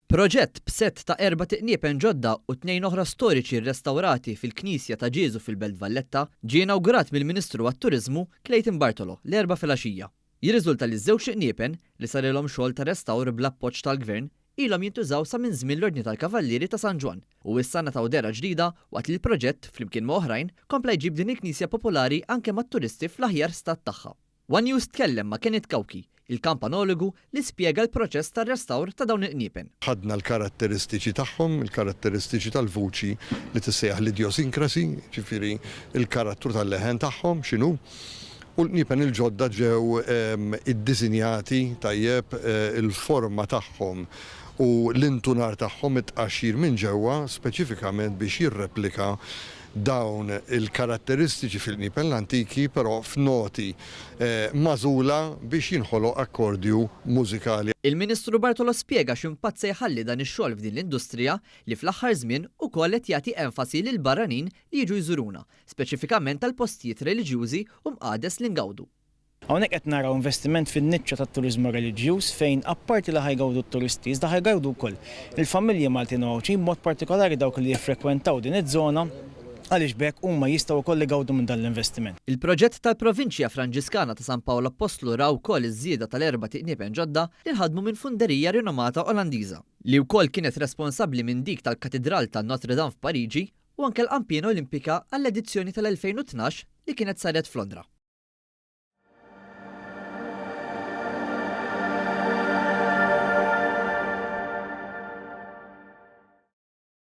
Proġett b'sett ta' erbat iqniepen ġodda u tnejn oħra storiċi rrestawrati fil-Knisja ta' Ġieżu fil-Belt Valletta ġie inawgurat mill-Ministru għat-Turiżmu Clayton Bartolo l-Erbgħa filgħaxija. Jirriżulta li ż-żewġ iqniepen, li sarilhom xogħol ta' restawr bl-appoġġ tal-Gvern, ilhom jintużaw sa minn żmien l-Ordni tal-Kavallieri ta' San Ġwann u issa ngħataw dehra ġdida waqt li l-proġett, flimkien ma' oħrajn, kompla jġib din il-knisja popolari anke mat-turisti fl-aħjar stat tagħha. One News tkellem ma' Kenneth Cauchi, il-kampanologu li spjega l-proċess tar-restawr ta' dawn il-qniepen. Ħadna l-karatteristiċi tagħhom, il-karatteristiċi tal-vuċi li tissejjaħ l-idjosinkrasi, jiġifieri l-karattru tal-leħen tagħhom x'inhu, u l-qniepen il-ġodda ġew iddisinjati tajjeb, il-forma tagħhom u l-intunar tagħhom, it-tqaxxir minn ġewwa speċifikament biex jirreplika dawn il-karatteristiċi fil-qniepen l-antiki però f'noti magħżula biex jinħoloq akkordju mużikali. Il-Ministru Bartolo spjega x'impatt se jħalli dan ix-xogħol f'din l-industrija li fl-aħħar żmien ukoll qed jagħti enfasi lill-barranin li jiġu jżuruna, speċifikament għall-postijiet reliġjużi u mqades li ngawdu. Hawnhekk qed naraw investiment fin-niċċa tat-turiżmu reliġjuż fejn apparti li ħa jgawdu t-turisti iżda ħa jgawdu wkoll il-familji Maltin u Għawdxin b'mod partikolari dawk li jiffrekwentaw din iż-żona għaliex b'hekk huma jistgħu wkoll igawdu minn dan l-investiment. Il-proġett tal-Provinċja Franġiskana ta' San Pawl Appostlu ra wkoll iż-żieda tal-erbat iqniepen ġodda li nħadmu minn funderija rinomata Olandiża, li wkoll kienet responsabbli minn dik tal-Katidral ta' Notre Dame f'Pariġi u anke l-qanpiena Olimpika għall-edizzjoni tal-2012 li kienet saret f'Londra.